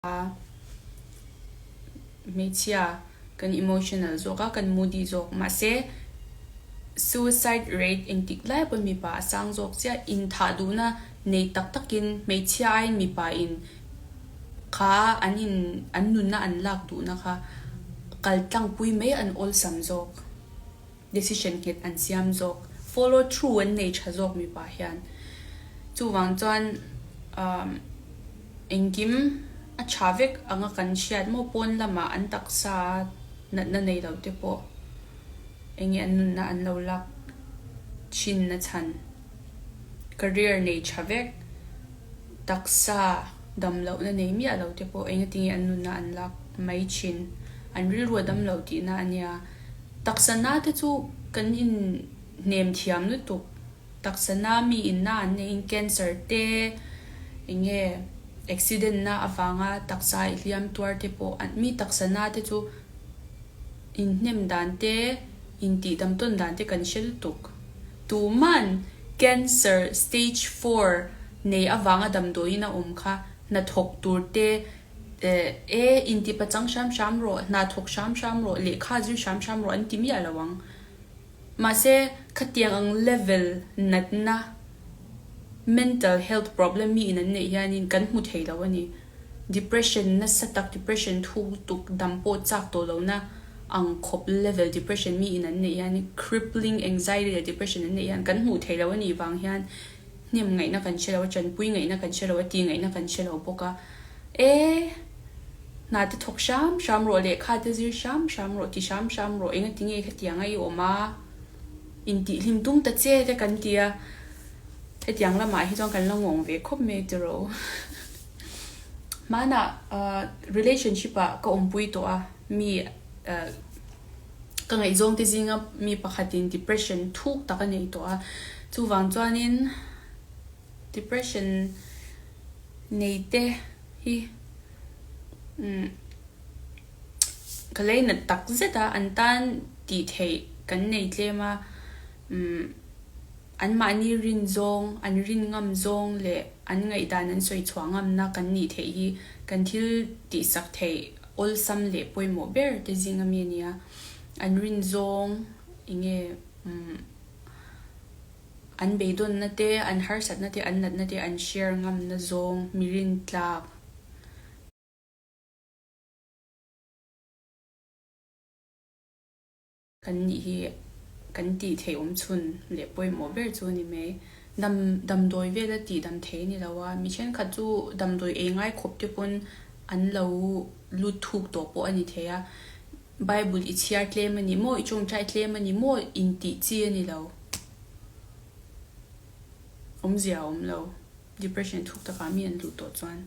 A, hmeichhia kan emotional zawk a, kan moody zawk. Mahse, suicide rate engtik lai pawn mipa a sang zawk chiah. Inthah duhna nei tak takin hmeichhia aiin mipa in kha an in an nunna an lak duhna kha kal tlangpui mai an awlsam zawk. Decision nghet an siam zawk. Follow through an nei tha zawk mipa hian. Chuvang chuan umm engkim a tha vek anga kan hriat maw pawn lamah an taksa natna nei lo te pawh enge an nunna an lo lak thin na chhan. Career nei tha vek taksa dam lohna nei miah lo te pawh engatinge an nunna an lak mai thin. An rilru a dam lo tihna a nia. Taksa na te chu kan in hnem thiam lutuk. Taksa na mi in na an neihin cancer te eng nge accident na avanga taksa i hliam tuar te pawh an mi taksa na te chu in hnem dan te in tih dam tawn dan te kan hre lutuk. Tuman cancer stage four nei avanga damdawiin a awm kha hnathawk tur te E, inti pachang hram hram rawh, hna thawk hram hram rawh, lehkha zir hram hram rawh an ti miah lo ang. Mahse, khatiang ang level natna, mental health problem mi in an neih hianin kan hmu thei lo a ni. Depression nasa tak, depression thuk lutuk, dam pawh chak tawh lohna ang khawp level depression mi in an neih hianin crippling anxiety leh depression an neih hian kan hmuh thei lo a nih vang hian hnem ngaihna kan hre lo a, tanpui ngaihna kan hre lo a, ti ngaihna kan hre lo bawk a. E, hna te thawk hram hram rawh, lehkha te zir hram hram rawh, ti hram hram rawh, engati nge khatiang a i awm a, intihhlim tum ta che te kan ti a, hetiang lamah hi chuan kan la ngawng ve khawp mai tiraw. Hmanah relationship ah ka awmpui tawh a, mi ka ngaihzawng te zinga mi pakhatin depression thuk tak a nei tawh a, chuvang chuanin depression nei te hi umm ka lei nat tak zet a, an tan tih theih kan nei tlem a, umm. Anmahni rin zawng, an rin ngam zawng leh an ngaihdan an sawi chhuah ngamna kan nih theih hi kan thil tihsak theih awlsam leh pawimawh ber te zing ami a nia. An rin zawng enge umm an beidawnna te, an harsatna te, an natna te an share ngamna zawng mi rintlak. Kan nih hi kan tih theih awm chhun leh pawimawh ber chu a ni mai. Dam damdawi vela tih dam thei a ni lo a, mi thenkhat chu damdawi ei ngai khawp te pawn an lo lut thuk tawh pawh a ni thei a. Bible i chhiar tlem a ni maw, i tawngtai tlem a ni maw intih chi a ni lo. Awmzia a awm lo. Depression thuk takah mi an luh tawh chuan.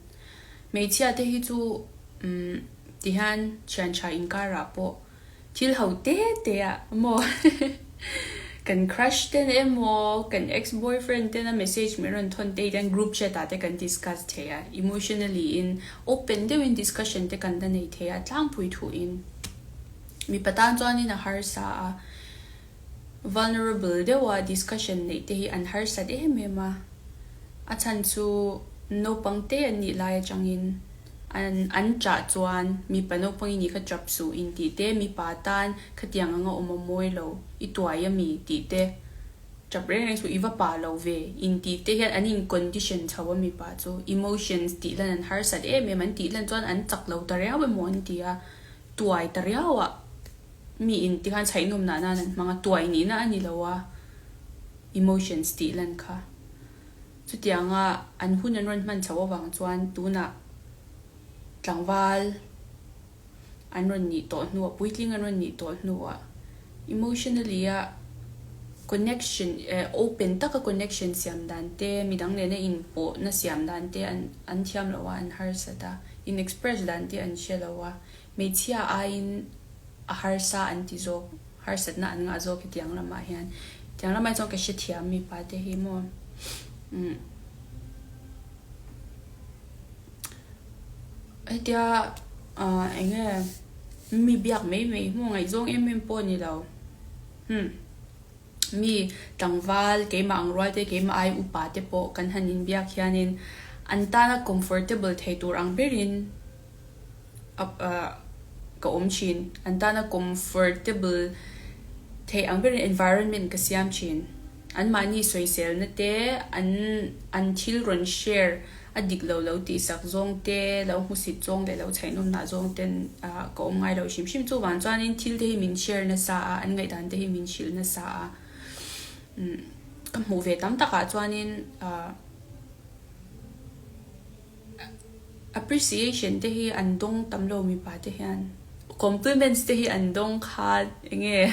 Hmeichhia te hi chu umm tihian thian tha inkarah pawh Thil ho te te ah maw kan crush ten emaw kan ex boyfriend ten a message min rawn thawn te hian group chat ah te kan discuss thei a, emotionally in open deuh in discussion te kan la nei thei a tlangpui thu in mipa tan chuan in a harsa a, vulnerable deuh a discussion neih te hi an harsat em em a, a chhan chu naupang te an nih lai atangin. An an chah chuan mipa naupang i nih kha chap suh intih te, mipa tan khatiang anga awm a mawi lo, i tuai a mi tih te, chap reng reng suh i va pa lo ve intih te hian an in condition chho a mipa chu emotions tih lan an harsat em em an tih lan chuan an chak lo ta riau emaw an ti a, tuai ta riau ah mi in tikhan chhaihnawm nah nan an hmang a, tuai nihna a ni lo a emotions tih lan kha. Chutianga an hun an rawn hman chhoh avang chuan tunah tlangval an rawn nih tawh hnuah, puitling an rawn nih tawh hnuah emotionally a connection eh open taka connection siam dan te, midang nena inpawhna siam dan te an an thiam lo a, an harsat a, in express dan te an hre lo a, hmeichhia aiin a harsa an ti zawk. Harsatna an ngah zawk hetiang lamah hian. Tiang lamah hi chuan ka hrethiam mipa te hi maw. Umm. Hetia ah eng nge mi biak mai mai hi maw ngaihzawng em em pawh a ni lo. Umm. Mi tlangval keimah ang rual te keimah ai upa te pawh kan han inbiak hianin an tana comfortable thei tur ang berin. ka awm thin. An tana comfortable theih ang berin environment ka siam thin. Anmahni sawiselna te, an an thil rawn share a dik lo lo tihsak zawng te, lo hmusit zawng leh lo chhaihnawmnah zawng ten ka awm ngai lo hrim hrim. Chuvang chuanin thil te hi min share nasa a, an ngaihdan te hi min hrilh nasa a. Ka hmuh ve tam takah chuanin Appreciation te hi an dawng tam lo mipa te hian compliments te hi an dawng kha enge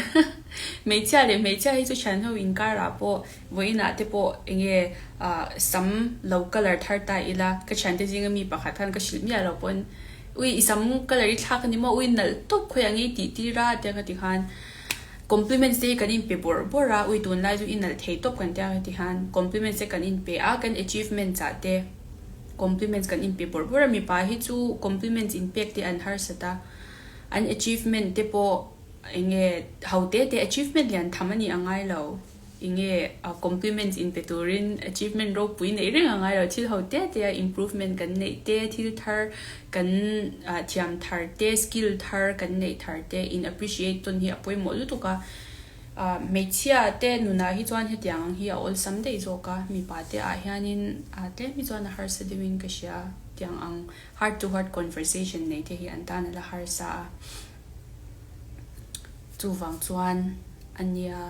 hmeichhia leh hmeichhia hi chu thian ho inkar ah pawh vawiin ah te pawh enge ah sam lo colour thar ta ila ka thian te zinga mi pakhat khan ka hrilh miah lo pawn ui i sam colour i thlak ani maw ui nalh tawp khawi ang i tih tir a tia ka ti khan compliments te hi kan inpe bawrh bawrh a ui tunlai chu i nalh thei tawp kan tia ka ti khan compliments te kan inpe a kan achievements ah te. Compliments kan inpe bawrh bawrh a, mipa hi chu compliments inpek te an harsat a, an achievement te pawh eng nge ho te te achievement lian tham a nih a ngai lo, eng nge compliments inpe turin achievement ropui neih reng a ngai lo, thil ho te te a improvement kan neih te, thil thar kan thiam thar te, skill thar kan neih thar te in appreciate tawn hi a pawimawh lutuk a. Hmeichhia te nunah hi chuan hetiang ang hi a awlsam daih zawk a, mipa te ah hianin tlem hi chuan a harsa deuhin ka hria. Tiang ang heart to heart conversation nei te hi an tan a la harsa a, chuvang chuan a nia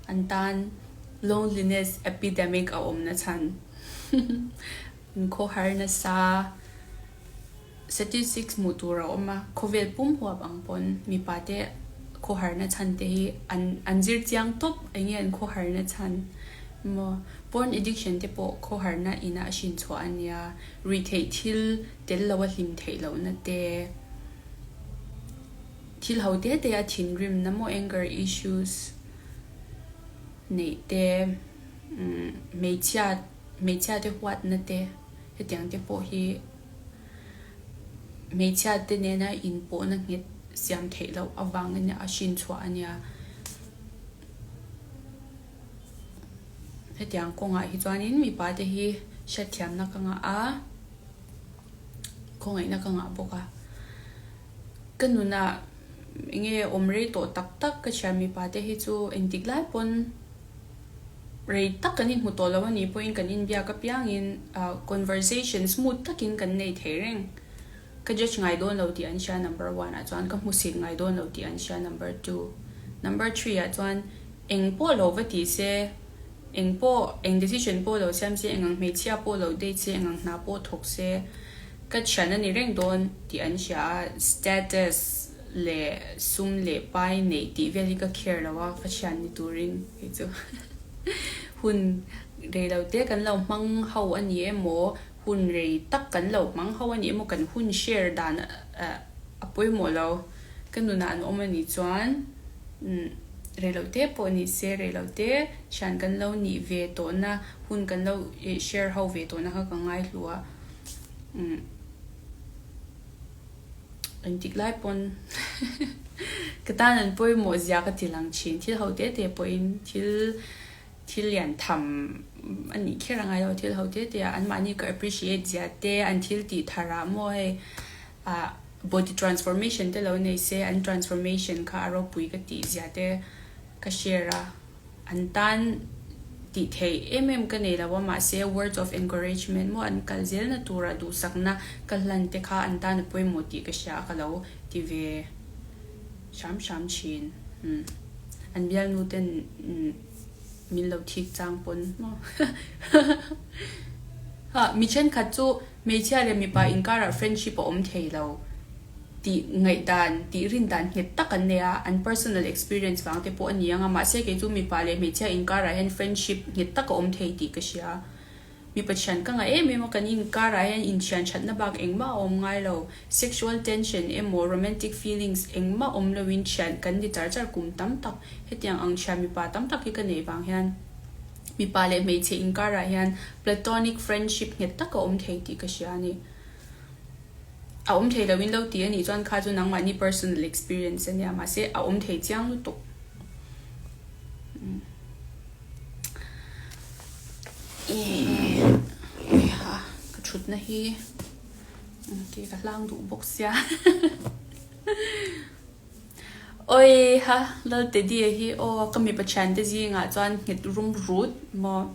an tan loneliness epidemic a awm na chhan an khawhar nasa. Statistics hmuh tur a awm a, khawvel pum huap ang pawn mipa te khawharna chhan te hi an an zir chiang tawp eng nge an khawharna chhan maw porn addiction te pawh khawharna inah a hrin chhuah a nia, ruihtheih thil tel lo a hlim theih lohna te, thil ho te te a thinrimna maw anger issues neih te, hmeichhia hmeichhia te huatna te hetiang te pawh hi. Hmeichhia te nena inpawhna nghet siam theih loh avangin a hrin chhuah a nia. Hetiang kawngah hi chuanin mipa te hi hriatthiamna ka ngah a, khawngaihna ka ngah bawk a. Ka nunah enge awm rei tawh tak tak ka thian mipa te hi chu engtik lai pawn Rei tak kan inhmu tawh lo a nih pawhin kan inbiak apiangin conversation smooth takin kan nei thei reng. Ka judge ngai dawn lo tih an hria number one ah chuan, ka hmusit ngai dawn lo tih an hria number two. Number three ah chuan eng pawh lo va ti se, eng pawh eng decision pawh lo siam se, eng ang hmeichhia pawh lo date se, eng ang hna pawh thawk se, ka thian a ni reng dawn tih an hria a, status leh sum leh pai neih tih vel hi ka care lo a, ka thian ni turin kei chu hun rei lo te kan lo hmang ho a ni emaw, hun rei tak kan lo hmang ho a ni emaw kan hun share dan a pawimawh lo, ka nunah an awm a nih chuan rei lo te pawh ni se rei lo te thian kan lo nih ve tawhna hun kan lo share ho ve tawhna kha ka ngaihlu a. Engtik lai pawn ka tan an pawimawh zia ka ti lang thin. Thil ho te te pawhin thil thil lian tham a nih kher a ngai lo. Thil ho te te ah anmahni ka appreciate zia te, an thil tih thar ah maw hei ah body transformation te lo nei se an transformation kha a ropui ka tih zia te ka share a. An tan tih theih em em ka nei lo a, mahse words of encouragement maw an kal zelna tura duhsakna ka hlan te kha an tan a pawimawh tih ka hria a, ka lo ti ve hram hram thin. Umm an bialnu ten min lo thik chang pawn maw Ha mi thenkhat chu Hmeichhia leh mipa inkarah friendship a awm thei lo tih ngaihdan, tih rindan nghet tak an nei a, an personal experience vang te pawh a ni ang a, mahse kei chu mipa leh hmeichhia inkarah hian friendship nghet tak a awm thei tih ka hria. Mipa thian ka ngah em em a, kan inkarah hian inthian thatna bak engmah a awm ngai lo, sexual tension emaw romantic feelings engmah awm loin thian kan ni char char kum tam tak, hetiang ang thian mipa tam tak hi ka neih vang hian. Mipa leh hmeichhe inkarah hian platonic friendship nghet tak a awm thei tih ka hria a ni. A awm thei loin lo ti a nih chuan kha chu nangmahni personal experience a nia, mahse a awm thei chiang lutuk. Ka thutna hi. Ok, ka hlang duh bawk sia. Oi ha, Lal Teddy-a hi aw ka mipa thiante zingah chuan nghet rum rut maw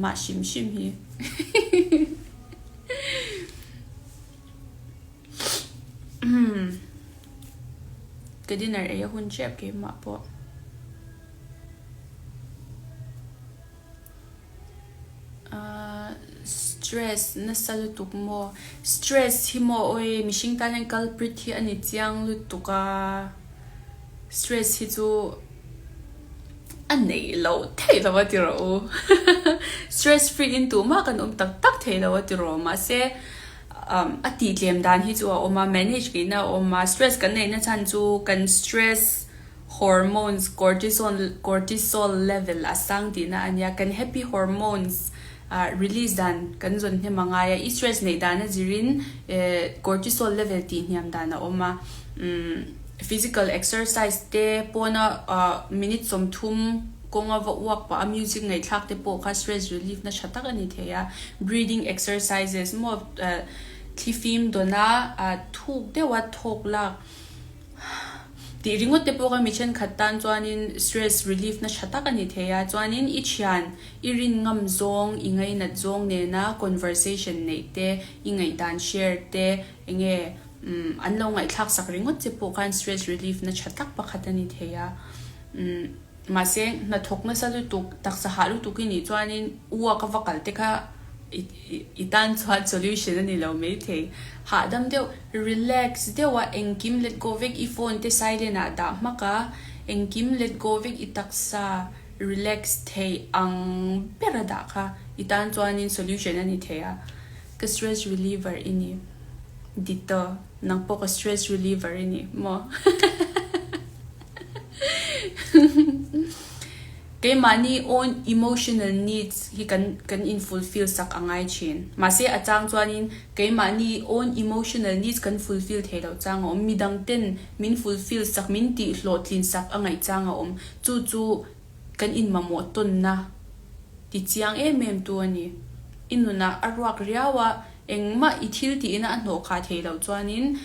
mah hrim hrim hi. Ka dinner ei a hun tep keimah pawh. Stress nasa lutuk maw? Stress hi maw awi mihring tan hian culprit hi a ni chiang lutuk a, stress hi chu a neih loh theih lo a ti rawh u. Stress free in tumah kan awm tak tak thei lo a ti rawh mahse a tih tlem dan hi chu a awm a, manage ngeihna a awm a, stress kan neihna chhan chu kan stress Hormones cortisol cortisol level a sang tihna a nia. Kan happy hormones release dan kan zawn hnem a ngai a, i stress neih dan a zirin cortisol level tih hniam dan a awm a. Physical exercise te pawna minute 30 kawnga va uak pah a music ngaihthlak te pawh kha stress relief na tha tak a ni thei a. Breathing exercises maw thlifim dawna thuk deuha thawk lak Tih ringawt te pawh kha mi thenkhat tan chuanin stress relief na tha tak a ni thei a, chuanin i thian, i rin ngam zawng, i ngainat zawng nena conversation neih te, i ngaihdan share te, enge an lo ngaihthlak sak ringawt che pawh khan stress relief na tha tak pakhat a ni thei a. Mahse, hnathawk nasa lutuk, taksa hah lutuk i nih chuanin uak a va kal te kha i tan chuan solution a ni lo maithei. Hahdam deuh, relax deuh a, engkim let go vek i phone te silent ah dah hmak a, engkim let go vek i taksa relax theih ang ber a dah kha i tan chuanin solution a ni thei a. Ka stress reliever i ni. Ditto, nang pawh ka stress reliever i ni maw? Keimahni own emotional needs hi kan kan in fulfill sak a ngai thin. Mahse a chang chuanin keimahni own emotional needs kan fulfill thei loh chang a awm. Midang ten min fulfill sak, min tih hlawhtlin sak a ngaih chang a awm. Chu chu kan in mamawh tawnna ti chiang em em tu a ni. I nunah a ruak riau a, engmah i thil tihna a hnawh khah thei loh chuanin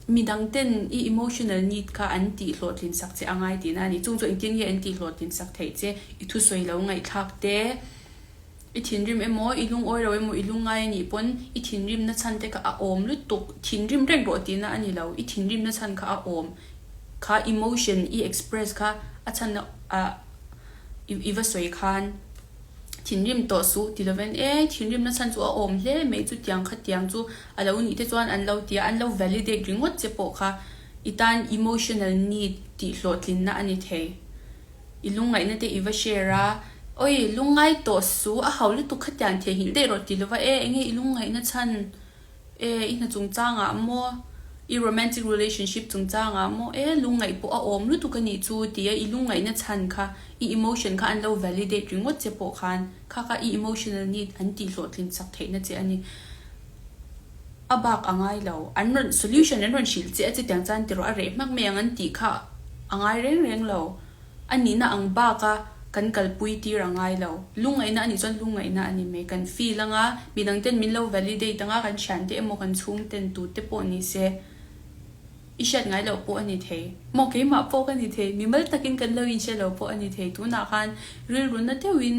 Midang ten i emotional need kha an tih hlawhtlin sak che a ngai tihna a ni. Chung chu engtin nge an tih hlawhtlin sak theih che? I thusawi lo ngaihthlak te, i thinrim emaw, i lungawi lo emaw, i lungngai a nih pawn i thinrimna chhan te kha a awm lutuk. Thinrim reng rawh tihna a ni lo. I thinrimna chhan kha a awm kha emotion i express kha a chhan a i va sawi khan. Thinrim tawh suh ti lovin e, thinrimna chhan chu a awm hle mai chutiang khatiang chu a lo nih te chuan an lo ti a, an lo validate ringawt che pawh kha i tan emotional need tih hlawhtlinna a ni thei. I lungngaihna te i va share a, Oi, lungngai tawh suh, a hau lutuk khatiang theihnghilh daih rawh ti lova e, enge i lungngaihna chhan? E, i hna chungchangah maw, i romantic relationship chungchangah maw, e, lungngaih pawh a awm lutuk a nih chu tia i lungngaihna chhan kha, i emotion kha an lo validate ringawt che pawh khan kha kha i emotional need an tih hlawhtlin chak theihna che a ni. A bak a ngai lo. An rawn solution an rawn hrilh che a chutiang chuan ti rawh a reh hmak mai ang an tih kha a ngai reng reng lo. A nihna ang baka kan kalpui tir a ngai lo. Lungngaihna a nih chuan lungngaihna a ni mai. Kan feel anga, midang ten min lo validate anga, kan thiante emaw kan chhungten tute pawh ni se i hriat ngai loh pawh a ni thei. Maw keimah pawh ka ni thei, mimal takin kan lo inhre lo pawh a ni thei. Tunah khan rilru na deuhin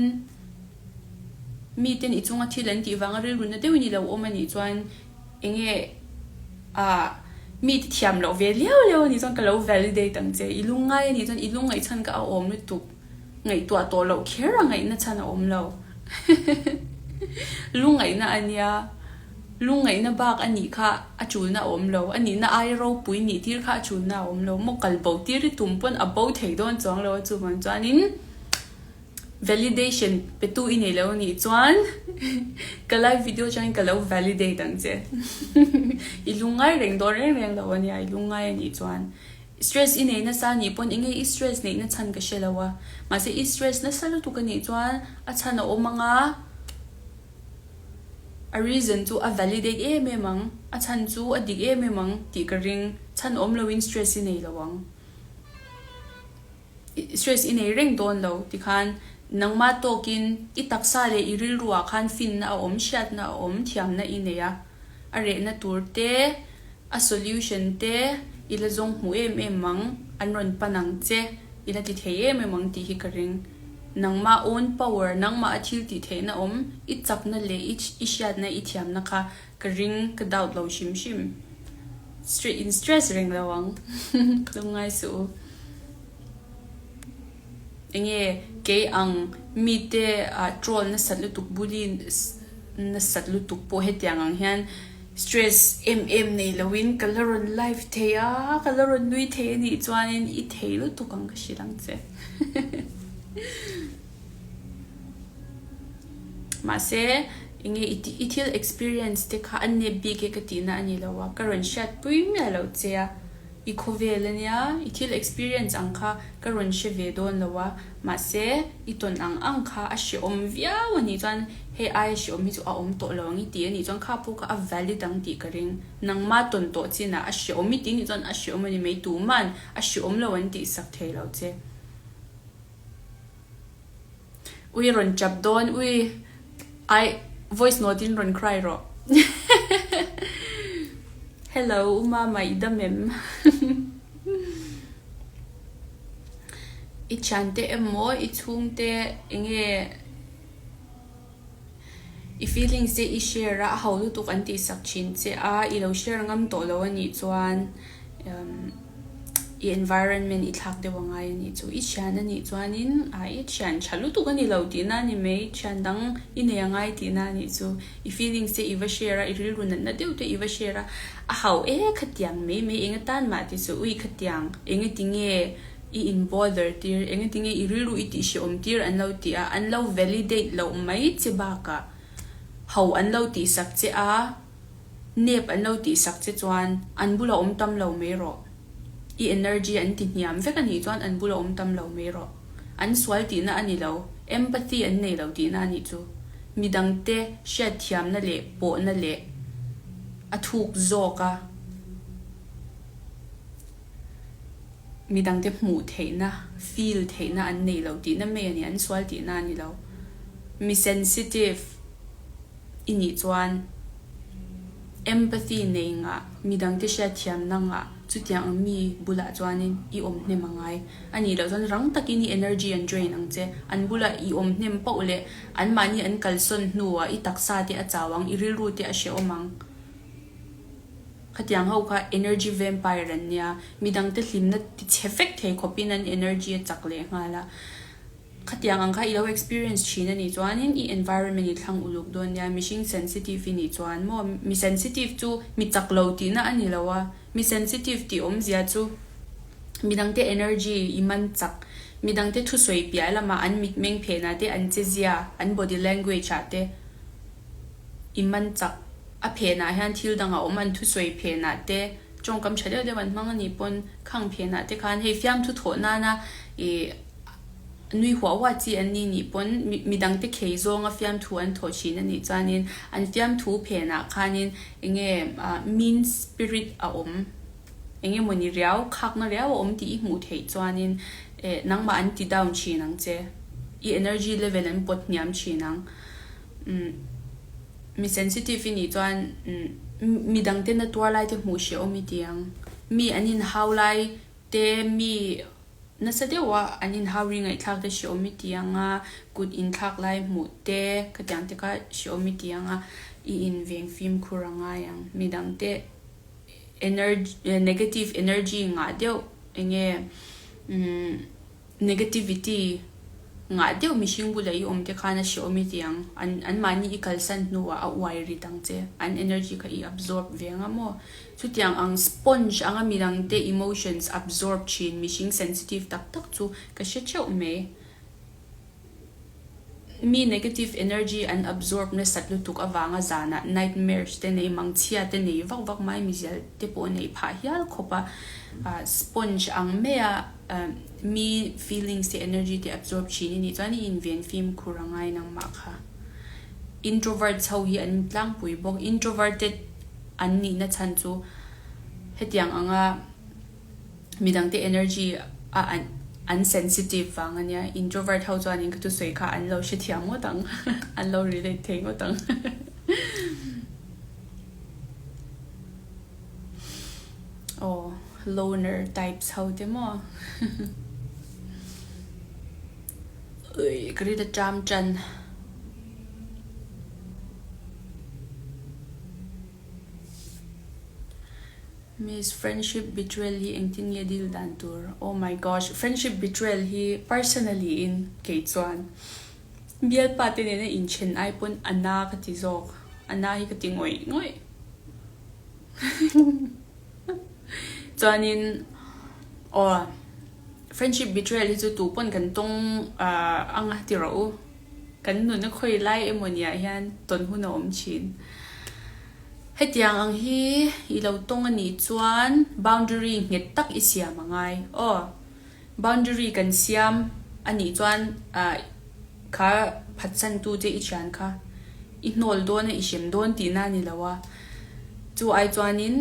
miten i chunga thil an tih vanga rilru na deuhin i lo awm a nih chuan Enge ah mi ti thiam loh ve liau liau a nih chuan ka lo validate ang che, i lungngai a nih chuan i lungngaih chhan kha a awm lutuk, ngaihtuah tawh loh kher a ngaihna chhan a awm lo. Lungngaihna a nia, lungngaihna bak a nih kha a chulna a awm lo, a nihna aia ropui nih tir kha a chulna a awm lo, maw kal bo tir i tum pawn a bo thei dawn chuang lo a chuvang chuanin, Validation petu i nei lo anih chuan ka live video atangin ka lo validate ang che. I lungngai reng dawn reng reng lo ania, i lungngai anih chuan. Stress i nei nasa anih pawn enge i stress neihna chhan ka hre lo a. Mahse i stress nasa lutuk anih chuan a chhan a awm anga a reason chu a validate em em ang, a chhan chu a dik em em ang tih ka ring. Chhan awm loin stress i nei lo ang. Stress i nei reng dawn lo tikhan nangmah tawkin i taksa leh i rilruah khan finna a awm, hriatna a awm, thiamna i nei a. A rehna tur te, a solution te i la zawng hmu em em ang, an rawn pan ang che, i la ti thei em em ang tih hi ka ring. Nangmah own power, nangmah a thil tih theihna awm, i chakna leh i hriatna, i thiamna kha ka ring, ka doubt lo hrim hrim. In stress reng lo ang, lungngai suh u. Enge kei ang mite troll nasat lutuk bully nasat lutuk pawh hetiang ang hian stress em em nei loin ka la rawn live thei a, ka la rawn nui thei a nih chuanin i thei lutuk ang ka hrilh ang che. Mahse enge i thil experience te kha a nep bik e ka tihna a ni lo a, ka rawn hriatpui miah lo che a. I khawvel ania, i thil experience ang kha ka rawn hre ve dawn lo a, mahse i tawn ang ang kha a hrehawm viau a nih chuan hei aia hrehawm hi chu a awm tawh lo ang i ti a nih chuan kha pawh kha a valid ang tih ka ring. Nangma tawn tawh chinah a hrehawm i ti a nih chuan a hrehawm a ni mai, tuma'n a hrehawm lo an tihsak thei lo che. Ui rawn chap dawn ui ai voice note in rawn cry rawh Hello u mama i dam em I thiante emaw i chhungte enge I feelings te i share a, a ho lutuk an tihsak thin che a, i lo share ngam tawh lo a nih chuan i environment i thlak deuh a ngai a nih chu. I thian a nih chuanin i thian tha lutuk a ni lo tihna a ni mai, thian dang i nei a ngai tihna a nih chu. I feelings te i va share a, i rilru natna deuh te i va share a, a ho e khatiang mai mai eng atan mah ti chu ui khatiang eng eti nge I in bother tir, engati nge i rilru i tih hrehawm tir an lo ti a, an lo validate loh mai che bakah ho an lo tihsak che a, nep an lo tihsak che chuan an bula awm tam lo mai rawh. I energy an ti hniam vek a nih chuan an bula awm tam lo mai rawh. An sual tihna a ni lo, empathy an nei lo tihna a nih chu. Midangte hriatthiamna leh pawhna leh a thuk zawk a. Midangte hmuh theihna, feel theihna an nei lo tihna mai a ni, an sual tihna a ni lo. Mi sensitive i nih chuan empathy nei ngah, midangte hriatthiamna ngah chutiang ang mi bulah chuanin i awm hnem a ngai. A nih loh chuan rang takin i energy an drain ang che. An bulah i awm hnem poh leh anmahni an kalsawn hnuah i taksa te a chau ang, i rilru te a hrehawm ang. Khatiang ho kha energy vampire an nia, midangte hlimna ti chhe vek thei khawpin an energy a chak leh nghal a. Khatiang ang kha i lo experience thin a nih chuanin i environment i thlang uluk dawn nia, mihring sensitive i nih chuan maw, mi sensitive chu mi chak lo tihna a ni lo a, mi sensitive tih awmzia chu midangte energy i man chak, midangte thusawi piah lamah an mitmeng phenah te, an chezia, an body language ah te, I man chak. A phenah hian thil dang a awm, an thusawi phenah te, tawngkam tha deuh deuh an hmang a nih pawn khang phenah te khan hei fiamthu thawh nana ih nui huah huah chi an ni nih pawn midangte khei zawnga fiamthu an thawh thin a nih chuanin an fiamthu phenah khanin enge mean spirit a awm. Eng emawni riau, khakna riau a awm tih i hmuh theih chuanin eh nangmah an ti down thin ang che. I energy level an pawt hniam thin ang. Umm mi sensitive i nih chuan umm mi dangte na tuar lai te hmuh hrehawm i ti ang. Mi an inhau lai te mi nasa deuh a an inhau ri ngaihthlak te hrehawm i ti ang a, kut inthlak lai hmuh te khatiang te kha hrehawm i ti ang a, i inveng fimkhur a ngai ang. Mi dangte energy negative energy ngah deuh eng nge umm negativity ngah deuh mihring bulah i awm te khan a hrehawm i ti ang an an mahni i kalsan hnuah a uai rit ang che an energy kha i absorb ve anga maw chutiang ang sponge anga midangte emotions absorb thin mihring sensitive tak tak chu ka hre theuh mai. Mi negative energy an absorb nasat lutuk avanga zanah nightmares te nei, mangchhia te nei vak vak mai, mizial te pawh neih phah hial khawp a, sponge ang maia mi feelings te energy te absorb thin i nih chuan i inven fimkhur a ngai nangmah kha. Introverts ho hi an tlangpui bawk, introverted an nihna chhan chu hetiang anga Midangte energy a an an sensitive vang ania, introvert ho chuanin ka thusawi kha an lo hrethiam ngawt ang, an lo relate thei ngawt ang. Loner types ho te maw? Ui, ka rit a ṭam ṭan. Miss, friendship betrayal hi engtin nge deal dan tur? Oh my gosh, friendship betrayal hi personally in kei chuan bialpa te nena inthen ai pawn a na ka ti zawk, a na hi ka ti ngawih ngawih. Chuanin aw friendship betrayal hi chu tu pawn kan tawng ang a ti rawh u. Kan nun a khawi lai emaw niah hian tawn hun a awm thin. Hetiang ang hi i lo tawng a nih chuan boundary nghet tak i siam a ngai. Aw boundary kan siam a nih chuan kha phatsan tu che i thian kha i hnawl dawn a i hrem dawn tihna a ni lo a. Chu ai chuanin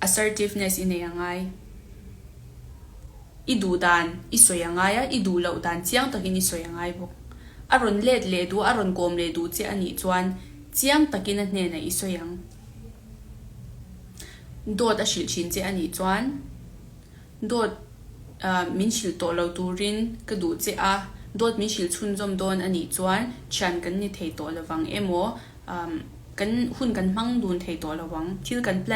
assertiveness i nei a ngai. I duh dan i sawi a ngai a, i duh loh dan chiang takin i sawi a ngai bawk. A rawn let leh duh a, a rawn kawm leh duh che a nih chuan chiang takin a hnenah i sawi ang. Dawt a hrilh thin che a nih chuan dawt min hrilh tawh lo turin ka duh che a, dawt min hrilh chhunzawm dawn a nih chuan thian kan ni thei tawh lovang emaw, kan hun kan hmang dun thei tawh lovang, thil kan plan.